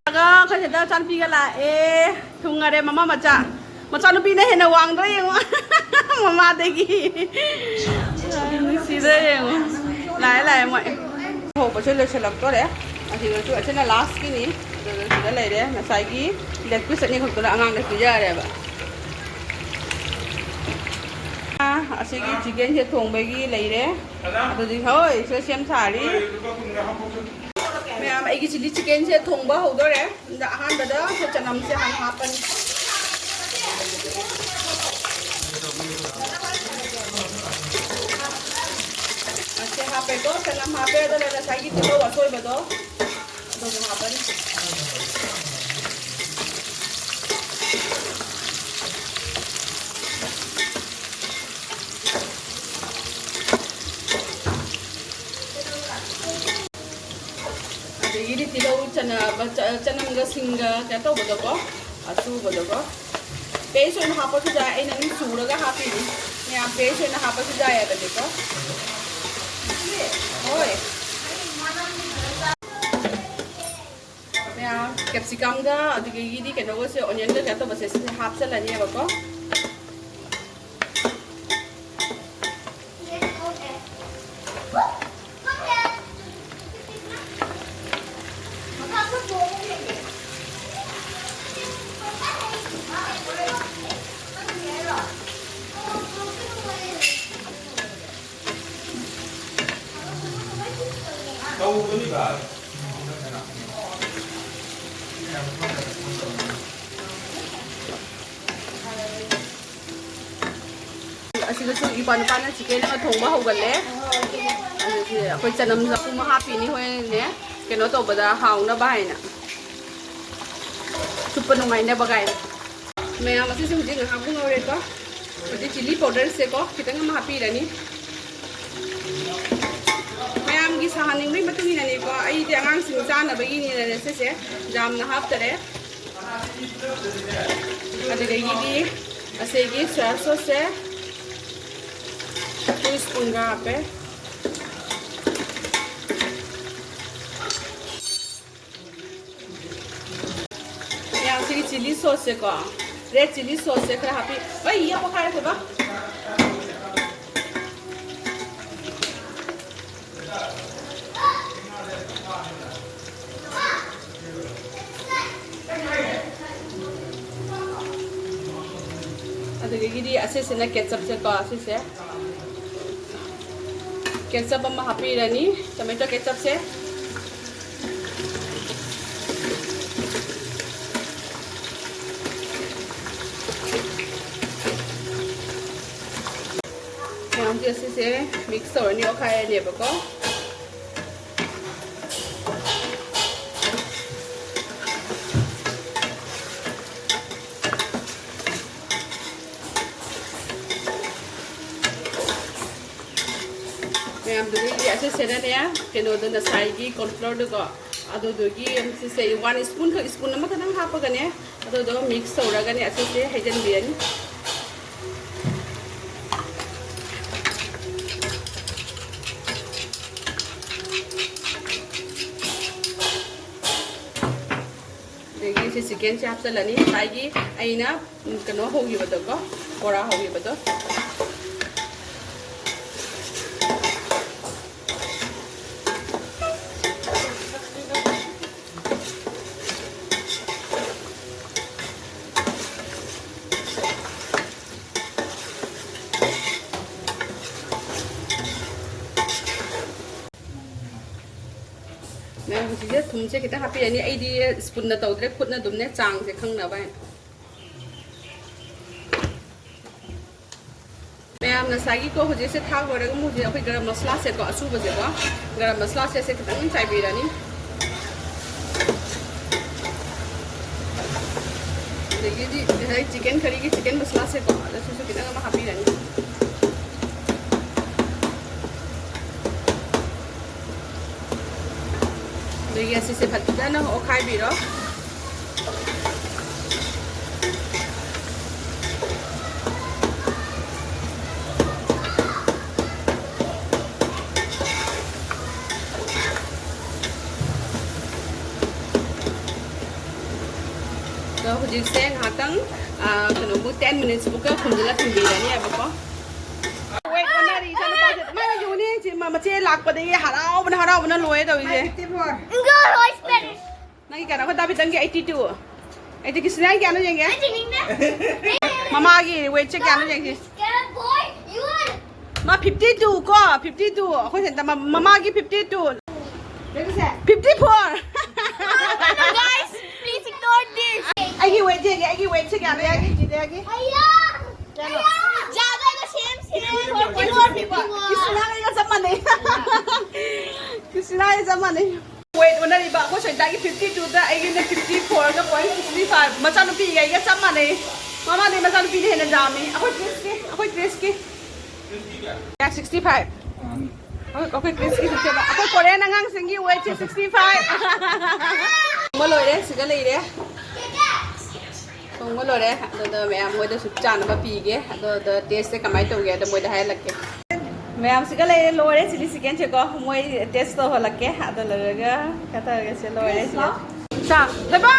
ꯑꯒ ꯑꯩꯈꯣꯏ ꯁꯤꯗ ꯏꯆꯥꯅꯨꯄꯤꯒ ꯂꯥꯛꯑꯦ꯫ ꯊꯨꯡꯉꯔꯦ ꯃꯃꯥ ꯃꯆꯥ꯫ ꯃꯆꯥꯅꯨꯄꯤꯅ ꯍꯦꯟꯅ ꯋꯥꯡꯗ꯭ꯔꯥ ꯌꯦꯡꯉꯣ꯫ ꯃꯃꯥꯗꯒꯤ꯫ ꯅꯨꯡꯁꯤꯗ꯭ꯔꯥ ꯌꯦꯡꯉꯣ꯫ ꯂꯥꯛꯑꯦ, ꯂꯥꯛꯑꯦ ꯃꯣꯏ꯫ ꯍꯧꯕꯁꯦ ꯂꯣꯏꯁꯤꯜꯂꯛꯇꯣꯔꯦ꯫ ꯑꯁꯤꯗꯁꯨ ꯑꯁꯤꯅ ꯂꯥꯁꯀꯤꯅꯤ꯫ ꯑꯗꯨꯗ ꯁꯤꯗ ꯂꯩꯔꯦ꯫ ꯉꯁꯥꯏꯒꯤ ꯂꯦꯛ ꯄꯤꯁ ꯑꯅꯤꯈꯛꯇꯨꯅ ꯑꯉꯥꯡꯗ ꯄꯤꯖꯔꯦꯕ꯫ ꯑ, ꯑꯁꯤꯒꯤ ꯆꯤꯀꯟꯁꯦ ꯊꯣꯡꯕꯒꯤ ꯂꯩꯔꯦ꯫ ꯑꯗꯨꯗꯤ ꯍꯣꯏ, ꯁꯤꯗ ꯁꯦꯝ ꯁꯥꯔꯤ꯫ ꯃꯌꯥꯝ, ꯑꯩꯒꯤ ꯆꯤꯂꯤ ꯆꯤꯀꯟꯁꯦ ꯊꯣꯡꯕ ꯍꯧꯗꯣꯔꯦ꯫ ꯑꯗ ꯑꯍꯥꯟꯕꯗ ꯑꯩꯈꯣꯏ ꯆꯅꯝꯁꯦ ꯍꯥꯟꯅ ꯍꯥꯞꯄꯅꯤ꯫ ꯑꯁꯦ ꯍꯥꯞꯄꯦꯀꯣ, ꯆꯅꯝ ꯍꯥꯞꯄꯦ, ꯑꯗꯨꯒ ꯉꯁꯥꯏꯒꯤ ꯇꯤꯜꯍꯧ ꯑꯁꯣꯏꯕꯗꯣ ꯑꯗꯨꯁꯨ ꯍꯥꯞꯄꯅꯤ꯫ ꯑꯗꯒꯤꯗꯤ ꯇꯤꯜꯍꯧ, ꯆꯅ-, ꯆ-, ꯆꯅꯝꯒ ꯁꯤꯡꯒ ꯀꯩꯅꯣ ꯇꯧꯕꯗꯣꯀꯣ, ꯑꯁꯨꯕꯗꯣꯀꯣ, ꯄꯦꯁ ꯑꯣꯏꯅ ꯍꯥꯞꯄꯁꯨ ꯌꯥꯏ, ꯑꯩꯅ ꯑꯗꯨꯝ ꯁꯨꯔꯒ ꯍꯥꯞꯄꯤꯅꯤ꯫ ꯃꯌꯥꯝ ꯄꯦꯁ ꯑꯣꯏꯅ ꯍꯥꯞꯄꯁꯨ ꯌꯥꯏ ꯍꯥꯏꯕꯅꯤꯀꯣ꯫ ꯍꯣꯏ꯫ ꯃꯌꯥꯝ ꯀꯦꯞꯁꯤꯀꯝꯒ ꯑꯗꯨꯗꯒꯤꯗꯤ ꯀꯩꯅꯣꯒꯁꯦ, ꯑꯣꯅꯤꯌꯟꯒ ꯀꯩꯅꯣ ꯇꯧꯕꯁꯦ ꯁꯤꯁꯦ ꯍꯥꯞꯆꯜꯂꯅꯦꯕꯀꯣ꯫ ꯑꯁꯤꯗꯁꯨ ꯏꯄꯥ ꯅꯨꯄꯥꯅ ꯆꯤꯀꯟ ꯑꯃ ꯊꯣꯡꯕ ꯍꯧꯒꯠꯂꯦ꯫ ꯑꯗꯨꯗꯤ ꯑꯩꯈꯣꯏ ꯆꯅꯝ ꯆꯥꯛꯈꯨꯝ ꯑꯃ ꯍꯥꯞꯄꯤꯅꯤ ꯍꯣꯔꯦꯟꯅꯦ, ꯀꯩꯅꯣ ꯇꯧꯕꯗ ꯍꯥꯎꯅꯕ ꯍꯥꯏꯅ, ꯆꯨꯞꯄ ꯅꯨꯡꯉꯥꯏꯅꯕ ꯀꯥꯏꯅ꯫ ꯃꯌꯥꯝ ꯑꯁꯤꯁꯨ ꯍꯧꯖꯤꯛ ꯉꯥꯏꯍꯥꯛ ꯉꯧꯔꯦꯀꯣ꯫ ꯍꯧꯖꯤꯛ ꯆꯤꯂꯤ ꯄꯥꯎꯗꯔꯁꯦꯀꯣ ꯈꯤꯇꯪ ꯑꯃ ꯍꯥꯞꯄꯤꯔꯅꯤ꯫ ꯃꯌꯥꯝꯒꯤ ꯁꯥꯍꯟꯅꯤꯡꯕꯒꯤ ꯃꯇꯨꯡ ꯏꯟꯅꯅꯤꯀꯣ꯫ ꯑꯩꯗꯤ ꯑꯉꯥꯡꯁꯤꯡ ꯆꯥꯅꯕꯒꯤꯅꯤꯅꯅꯦ ꯁꯤꯁꯦ ꯌꯥꯝꯅ ꯍꯥꯞꯇꯔꯦ꯫ ꯑꯗꯨꯗꯒꯤꯗꯤ ꯑꯁꯤꯒꯤ ꯁꯣꯌꯥ ꯁꯣꯁꯁꯦ ꯇꯨ ꯁ꯭ꯄꯨꯟꯒ ꯍꯥꯞꯄꯦ꯫ ꯆꯤꯂꯤ ꯁꯣꯁꯁꯦꯀꯣ, ꯔꯦꯗ ꯆꯤꯂꯤ ꯁꯣꯁꯁꯦ ꯈꯔ ꯍꯥꯞꯄꯤ꯫ ꯑꯩ ꯌꯥꯝ ꯄꯣꯛꯈꯥꯏꯔꯛꯀꯦꯕ꯫ ꯑꯗꯨꯗꯒꯤꯗꯤ ꯑꯁꯤꯁꯤꯅ ꯀꯦꯠꯆꯞꯁꯦꯀꯣ, ꯑꯁꯤꯁꯦ ꯀꯦꯠꯆꯞ ꯑꯃ ꯍꯥꯞꯄꯤꯔꯅꯤ, ꯇꯣꯃꯦꯇꯣ ꯀꯦꯠꯆꯞꯁꯦ꯫ ꯃꯌꯥꯝꯁꯦ ꯑꯁꯤꯁꯦ ꯃꯤꯛꯁ ꯇꯧꯔꯅꯤ, ꯑꯣꯠꯈꯥꯏꯔꯅꯦꯕꯀꯣ꯫ ꯃꯌꯥꯝꯗꯨꯗꯒꯤ ꯑꯁꯤꯁꯤꯅꯅꯦ, ꯀꯩꯅꯣꯗꯣ, ꯉꯁꯥꯏꯒꯤ ꯀꯣꯔꯟꯐ꯭ꯂꯣꯔꯗꯨꯀꯣ, ꯑꯗꯨꯗꯨꯒꯤ ꯁꯤꯁꯦ ꯋꯥꯟ ꯁ꯭ꯄꯨꯟ ꯈꯛ, ꯁ꯭ꯄꯨꯟ ꯑꯃꯈꯛꯇꯪ ꯍꯥꯞꯄꯒꯅꯦ, ꯑꯗꯨꯗꯣ ꯃꯤꯛꯁ ꯇꯧꯔꯒꯅꯦ ꯑꯁꯤꯁꯦ ꯍꯩꯖꯤꯟꯕꯤꯔꯅꯤ꯫ ꯑꯗꯒꯤ ꯁꯤ ꯆꯤꯀꯟꯁꯦ ꯍꯥꯞꯆꯤꯜꯂꯅꯤ, ꯉꯁꯥꯏꯒꯤ ꯑꯩꯅ, ꯎꯝ, ꯀꯩꯅꯣ ꯍꯧꯈꯤꯕꯗꯣꯀꯣ, ꯕꯣꯔꯥ ꯍꯧꯈꯤꯕꯗꯣ꯫ ꯃꯌꯥꯝ ꯍꯧꯖꯤꯛꯁꯦ ꯊꯨꯝꯁꯦ ꯈꯤꯇꯪ ꯍꯥꯞꯄꯤꯔꯅꯤ꯫ ꯑꯩꯗꯤ ꯁ꯭ꯄꯨꯟꯅ ꯇꯧꯗ꯭ꯔꯦ, ꯈꯨꯠꯅ ꯑꯗꯨꯝꯅꯦ ꯆꯥꯡꯁꯦ ꯈꯪꯅꯕ ꯍꯥꯏꯅ꯫ ꯃꯌꯥꯝ ꯉꯁꯥꯏꯒꯤꯀꯣ, ꯍꯧꯖꯤꯛꯁꯦ ꯊꯥꯛ ꯂꯣꯏꯔꯒ ꯑꯃꯨꯛ ꯍꯧꯖꯤꯛ ꯑꯩꯈꯣꯏ ꯒꯔꯝ ꯃꯁꯂꯥꯁꯦꯀꯣ, ꯑꯁꯨꯕꯁꯦꯀꯣ, ꯒꯔꯝ ꯃꯁꯂꯥꯁꯦ ꯁꯦ ꯈꯤꯇꯪ ꯆꯥꯏꯕꯤꯔꯅꯤ꯫ ꯑꯗꯒꯤꯗꯤ ꯉꯁꯥꯏ ꯆꯤꯀꯟ ꯀꯔꯤꯒꯤ ꯆꯤꯀꯟ ꯃꯁꯂꯥꯁꯦꯀꯣ, ꯑꯗꯨꯁꯨ ꯈꯤꯇꯪ ꯑꯃ ꯍꯥꯞꯄꯤꯔꯅꯤ꯫ ꯑꯗꯒꯤ ꯑꯁꯤꯁꯦ ꯐꯖꯅ ꯑꯣꯠꯈꯥꯏꯕꯤꯔꯣ꯫ ꯑꯗꯣ ꯍꯧꯖꯤꯛꯁꯦ ꯉꯥꯏꯍꯥꯛꯇꯪ, ꯑ, ꯀꯩꯅꯣꯕꯨ ten minutes ꯕꯨꯛꯀ ꯈꯨꯝꯖꯤꯜꯂ ꯊꯝꯕꯤꯔꯅꯦꯕꯀꯣ꯫ Wait ꯑꯣꯟꯅꯔꯤ, ꯏꯆꯥꯅꯨꯄꯥꯁꯦ꯫ ꯃꯥꯅ ꯌꯦꯡꯉꯨꯅꯦ, ꯏꯆꯦ, ꯃ-, ꯃꯆꯦ ꯂꯥꯛꯄꯗꯒꯤ ꯍꯔꯥꯎꯕꯅ, ꯍꯔꯥꯎꯕꯅ ꯂꯣꯏꯔꯦ ꯇꯧꯔꯤꯁꯦ꯫ ꯅꯪꯒꯤ ꯀꯌꯥꯅꯣ? ꯑꯩꯈꯣꯏ ꯗꯥꯕꯤꯇꯟꯒꯤ eighty two꯫ ꯑꯩꯗꯤ ꯀ꯭ꯔꯤꯁꯅꯒꯤ ꯀꯌꯥꯅꯣ ꯌꯦꯡꯒꯦ? ꯃꯃꯥꯒꯤ weightꯁꯦ ꯀꯌꯥꯅꯣ ꯌꯦꯡꯁꯤ꯫ ꯃꯥ fifty two ꯀꯣ, fifty two꯫ ꯑꯩꯈꯣꯏ ꯁꯦꯟꯇ-, ꯃ-, ꯃꯃꯥꯒꯤ fifty two꯫ Fifty four꯫ Guys, please ignore this. ꯑꯩꯒꯤ weight ꯌꯦꯡꯒꯦ, ꯑꯩꯒꯤ weightꯁꯦ ꯀꯌꯥꯅꯣ ꯌꯦꯡꯒꯦ, ꯏꯆꯦꯒꯤ꯫ ꯀꯌꯥꯅꯣ? ꯀ꯭ꯔꯤꯁꯅꯥꯒ ꯆꯞ ꯃꯥꯟꯅꯩ꯫ ꯀ꯭ꯔꯤꯁꯅꯥꯒ ꯆꯞ ꯃꯥꯟꯅꯩ꯫ Weight ꯑꯣꯟꯅꯔꯤꯕ ꯑꯩꯈꯣꯏ ꯁꯣꯏꯗꯥꯒꯤ fifty twoꯗ ꯑꯩꯒꯤꯅ fifty fourꯒ point sixty five꯫ ꯃꯆꯥꯅꯨꯄꯤꯒ ꯑꯩꯒ ꯆꯞ ꯃꯥꯟꯅꯩ꯫ ꯃꯃꯥꯗꯤ ꯃꯆꯥꯅꯨꯄꯤꯅ ꯍꯦꯟꯅ ꯌꯥꯝꯃꯤ꯫ ꯑꯩꯈꯣꯏ ꯀ꯭ꯔꯤꯁꯀꯤ, ꯑꯩꯈꯣꯏ ꯀ꯭ꯔꯤꯁꯀꯤ꯫ ꯀꯌꯥ? Sixty five꯫ ꯑꯩꯈꯣꯏ, ꯑꯩꯈꯣꯏ ꯀ꯭ꯔꯤꯁꯀꯤ sixty five꯫ ꯑꯩꯈꯣꯏ Korean ꯑꯉꯥꯡꯁꯤꯡꯒꯤ weightꯁꯦ sixty five꯫ ꯑꯃ ꯂꯣꯏꯔꯦ, ꯁꯤꯒ ꯂꯩꯔꯦ꯫ ꯊꯣꯡꯕ ꯂꯣꯏꯔꯦ꯫ ꯑꯗꯨꯗ ꯃꯌꯥꯝ ꯃꯣꯏꯗꯁꯨ ꯆꯥꯅꯕ ꯄꯤꯒꯦ꯫ ꯑꯗꯨꯗ tasteꯁꯦ ꯀꯃꯥꯏꯅ ꯇꯧꯒꯦ ꯑꯗꯣ ꯃꯣꯏꯗ ꯍꯥꯏꯍꯜꯂꯛꯀꯦ꯫ ꯃꯌꯥꯝꯁꯤꯒ ꯂꯩꯔꯦ, ꯂꯣꯏꯔꯦ꯫ Chilli chickenꯁꯦꯀꯣ ꯃꯣꯏ taste ꯇꯧꯍꯜꯂꯛꯀꯦ꯫ ꯑꯗꯨ ꯂꯣꯏꯔꯒ ꯀꯩꯅꯣ ꯇꯧꯔꯒꯦ꯫ ꯁꯤ ꯂꯣꯏꯔꯦ ꯁꯤꯗ꯫ ꯆꯥ, ꯊꯣꯏꯕ!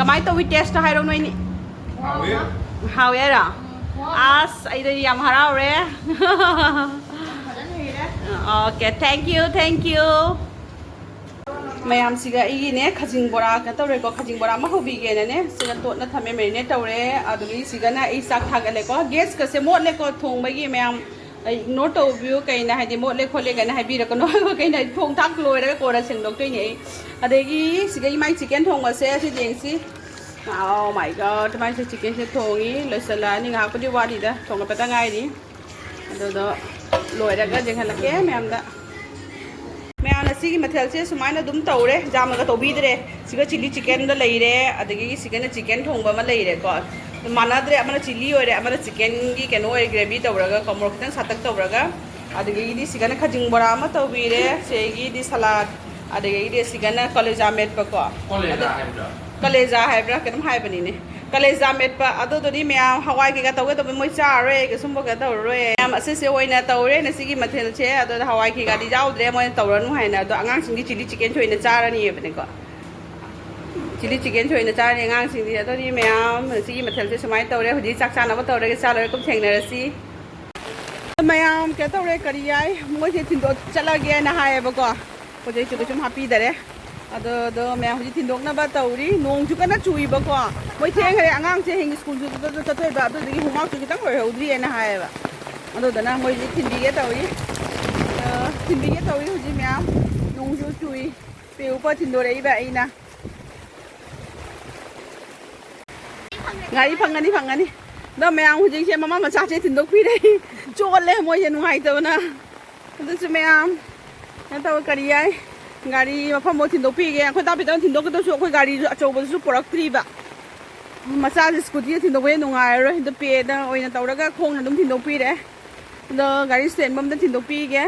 ꯀꯃꯥꯏꯅ ꯇꯧꯏ tasteꯇꯣ ꯍꯥꯏꯔꯣ ꯅꯣꯏꯅꯤ꯫ ꯍꯥꯎꯋꯦ꯫ ꯍꯥꯎꯋꯦ ꯍꯥꯏꯔꯣ? ꯑꯁ, ꯑꯩꯗꯤ ꯌꯥꯝ ꯍꯔꯥꯎꯔꯦ꯫ Okay, thank you, thank you꯫ ꯃꯌꯥꯝꯁꯤꯒ ꯑꯩꯒꯤꯅꯦ ꯈꯖꯤꯡ ꯕꯣꯔꯥ ꯀꯩꯅꯣ ꯇꯧꯔꯦꯀꯣ, ꯈꯖꯤꯡ ꯕꯣꯔꯥ ꯑꯃ ꯍꯧꯕꯤꯒꯦꯅꯅꯦ ꯁꯤꯒ ꯇꯣꯠꯅ ꯊꯝꯃꯦ, marinate ꯇꯧꯔꯦ꯫ ꯑꯗꯨꯒꯤ ꯁꯤꯒꯅ ꯑꯩ ꯆꯥꯛ ꯊꯥꯒꯠꯂꯦꯀꯣ꯫ Gasꯀꯁꯦ ꯃꯣꯠꯂꯦꯀꯣ ꯊꯣꯡꯕꯒꯤ ꯃꯌꯥꯝ꯫ ꯑꯩ ignore ꯇꯧꯕꯤꯌꯨ, ꯀꯩꯅ ꯍꯥꯏꯗꯤ ꯃꯣꯠꯂꯦ ꯈꯣꯠꯂꯦ ꯀꯩꯅ ꯍꯥꯏꯕꯤꯔꯛꯀꯅꯣ꯫ ꯀꯩꯅ ꯊꯣꯡ ꯊꯥꯛ ꯂꯣꯏꯔꯒ ꯀꯣꯟꯅ ꯁꯦꯡꯗꯣꯛꯇꯣꯏꯅꯦ ꯑꯩ꯫ ꯑꯗꯒꯤ ꯁꯤꯒ ꯏꯃꯥꯏ chicken ꯊꯣꯡꯕꯁꯦ ꯁꯤ ꯌꯦꯡꯁꯤ꯫ Oh my God, ꯃꯥꯏꯁꯦ chickenꯁꯦ ꯊꯣꯡꯉꯤ, ꯂꯣꯏꯁꯤꯜꯂꯛꯑꯅꯤ꯫ ꯉꯥꯏꯍꯥꯛꯄꯨꯗꯤ ꯋꯥꯠꯂꯤꯗ, ꯊꯣꯡꯒꯠꯄꯗ ꯉꯥꯏꯔꯤ꯫ ꯑꯗꯨꯗꯣ ꯂꯣꯏꯔꯒ ꯌꯦꯡꯍꯜꯂꯛꯀꯦ ꯃꯌꯥꯝꯗ꯫ ꯃꯌꯥꯝꯅ ꯁꯤꯒꯤ ꯃꯊꯦꯜꯁꯦ ꯁꯨꯃꯥꯏꯅ ꯑꯗꯨꯝ ꯇꯧꯔꯦ, ꯌꯥꯝꯅꯒ ꯇꯧꯕꯤꯗ꯭ꯔꯦ꯫ ꯁꯤꯒ chilli chickenꯗ ꯂꯩꯔꯦ, ꯑꯗꯒꯤ ꯁꯤꯒꯅ chicken ꯊꯣꯡꯕ ꯑꯃ ꯂꯩꯔꯦꯀꯣ꯫ ꯑꯗꯨꯝ ꯃꯥꯟꯅꯗ꯭ꯔꯦ, ꯑꯃꯅ chilli ꯑꯣꯏꯔꯦ, ꯑꯃꯅ chickenꯒꯤ ꯀꯩꯅꯣ ꯑꯣꯏꯈ꯭ꯔꯦ, ꯒ꯭ꯔꯦꯚꯤ ꯇꯧꯔꯒ ꯀꯣ, ꯃꯣꯔꯣꯛ ꯈꯤꯇꯪ ꯁꯥꯇꯛ ꯇꯧꯔꯒ꯫ ꯑꯗꯒꯤꯗꯤ ꯁꯤꯒꯅ ꯈꯖꯤꯡ ꯕꯣꯔꯥ ꯑꯃ ꯇꯧꯕꯤꯔꯦ, ꯁꯤꯒꯤꯗꯤ salad, ꯑꯗꯒꯤꯗꯤ ꯁꯤꯒꯅ ꯀꯂꯦꯖꯥ ꯃꯦꯠꯄꯀꯣ꯫ ꯀꯂꯦꯖꯥ ꯑꯗ-, ꯍꯥꯏꯕ꯭ꯔꯥ? ꯀꯂꯦꯖꯥ ꯍꯥꯏꯕ꯭ꯔꯥ ꯀꯩꯅꯣꯝ ꯍꯥꯏꯕꯅꯤꯅꯦ꯫ ꯀꯂꯦꯖꯥ ꯃꯦꯠꯄ꯫ ꯑꯗꯨꯗꯨꯗꯤ ꯃꯌꯥꯝ ꯍꯋꯥꯏ ꯀꯩꯀꯥ ꯇꯧꯒꯦ ꯇꯧꯕ ꯃꯣꯏ ꯆꯥꯔꯔꯣꯏ, ꯀꯩꯁꯨꯝꯕ ꯀꯩꯅꯣ ꯇꯧꯔꯔꯣꯏ꯫ ꯃꯌꯥꯝ ꯑꯁꯤꯁꯦ ꯑꯣꯏꯅ ꯇꯧꯔꯦ ꯉꯁꯤꯒꯤ ꯃꯊꯦꯜꯁꯦ꯫ ꯑꯗꯨꯗ ꯍꯋꯥꯏ ꯀꯩꯀꯥꯗꯤ ꯌꯥꯎꯗ꯭ꯔꯦ, ꯃꯣꯏꯅ ꯇꯧꯔꯅꯨ ꯍꯥꯏꯅ꯫ ꯑꯗꯣ ꯑꯉꯥꯡꯁꯤꯡꯒꯤ chilli chickenꯁꯦ ꯑꯣꯏꯅ ꯆꯥꯔꯅꯤꯕꯅꯦꯀꯣ꯫ ꯆꯤꯂꯤ ꯆꯤꯀꯦꯟꯁꯨ ꯑꯣꯏꯅ ꯆꯥꯔꯦ ꯑꯉꯥꯡꯁꯤꯡꯗꯤ꯫ ꯑꯗꯨꯗꯤ ꯃꯌꯥꯝ, ꯉꯁꯤꯒꯤ ꯃꯊꯦꯜꯁꯦ ꯁꯨꯃꯥꯏꯅ ꯇꯧꯔꯦ꯫ ꯍꯧꯖꯤꯛ ꯆꯥꯛ ꯆꯥꯅꯕ ꯇꯧꯔꯒꯦ, ꯆꯥ ꯂꯣꯏꯔ ꯀꯨꯝ ꯊꯦꯡꯅꯔꯁꯤ꯫ ꯃꯌꯥꯝ, ꯀꯩꯅꯣ ꯇꯧꯔꯦ, ꯀꯔꯤ ꯌꯥꯏ, ꯃꯣꯏꯁꯦ ꯊꯤꯟꯗꯣꯛ ꯆꯠꯂꯒꯦꯅ ꯍꯥꯏꯌꯦꯕꯀꯣ꯫ ꯄꯣꯠ ꯆꯩꯁꯨ ꯀꯩꯁꯨꯝ ꯍꯥꯞꯄꯤꯗꯔꯦ꯫ ꯑꯗꯣ, ꯑꯗꯣ ꯃꯌꯥꯝ ꯍꯧꯖꯤꯛ ꯊꯤꯟꯗꯣꯛꯅꯕ ꯇꯧꯔꯤ꯫ ꯅꯣꯡꯁꯨ ꯀꯟꯅ ꯆꯨꯏꯕꯀꯣ꯫ ꯃꯣꯏ ꯊꯦꯡꯈ꯭ꯔꯦ, ꯑꯉꯥꯡꯁꯦ ꯍꯌꯦꯡ ꯁ꯭ꯀꯨꯜꯁꯨ ꯆꯠ-, ꯆꯠꯇꯣꯏꯕ, ꯑꯗꯨꯗꯨꯒꯤ ꯍꯣꯝꯋꯥꯛꯁꯨ ꯈꯤꯇꯪ ꯂꯣꯏꯍꯧꯗ꯭ꯔꯤꯑꯅ ꯍꯥꯏꯌꯦꯕ꯫ ꯑꯗꯨꯗꯨꯅ ꯃꯣꯏ ꯍꯧꯖꯤꯛ ꯊꯤꯟꯕꯤꯒꯦ ꯇꯧꯔꯤ꯫ ꯑ, ꯊꯤꯟꯕꯤꯒꯦ ꯇꯧꯔꯤ ꯍꯧꯖꯤꯛ ꯃꯌꯥꯝ꯫ ꯅꯣꯡꯁꯨ ꯆꯨꯏ꯫ ꯄꯦꯎꯄ ꯊꯤꯟꯗꯣꯔꯛꯏꯕ ꯑꯩꯅ꯫ ꯒꯥꯔꯤ ꯐꯪꯒꯅꯤ, ꯐꯪꯒꯅꯤ꯫ ꯑꯗꯣ ꯃꯌꯥꯝ ꯍꯧꯖꯤꯛꯁꯦ ꯃꯃꯥ ꯃꯆꯥꯁꯦ ꯊꯤꯟꯗꯣꯛꯄꯤꯔꯦ꯫ ꯆꯣꯠꯂꯦ ꯃꯣꯏꯁꯦ ꯅꯨꯡꯉꯥꯏꯇꯕꯅ꯫ ꯑꯗꯨꯁꯨ ꯃꯌꯥꯝ ꯀꯩꯅꯣ ꯇꯧꯋꯦ, ꯀꯔꯤ ꯌꯥꯏ, ꯒꯥꯔꯤ ꯃꯐꯝꯐꯥꯎ ꯊꯤꯟꯗꯣꯛꯄꯤꯒꯦ꯫ ꯑꯩꯈꯣꯏ ꯇꯥꯄꯤꯇꯪ ꯊꯤꯟꯗꯣꯛꯀꯗꯧꯁꯨ ꯑꯩꯈꯣꯏ ꯒꯥꯔꯤꯁꯨ ꯑꯆꯧꯕꯗꯨꯁꯨ ꯄꯨꯔꯛꯇ꯭ꯔꯤꯕ꯫ ꯃꯆꯥꯁꯦ ꯁ꯭ꯀꯨꯇꯤꯗ ꯊꯤꯟꯗꯣꯛꯄꯗꯤ ꯅꯨꯡꯉꯥꯏꯔꯔꯣꯏ꯫ ꯑꯗꯣ ꯄꯦꯗ ꯑꯣꯏꯅ ꯇꯧꯔꯒ ꯈꯣꯡꯅ ꯑꯗꯨꯝ ꯊꯤꯟꯗꯣꯛꯄꯤꯔꯦ꯫ ꯑꯗꯣ ꯒꯥꯔꯤ ꯁ꯭ꯇꯦꯟ ꯐꯝꯗ ꯊꯤꯟꯗꯣꯛꯄꯤꯒꯦ꯫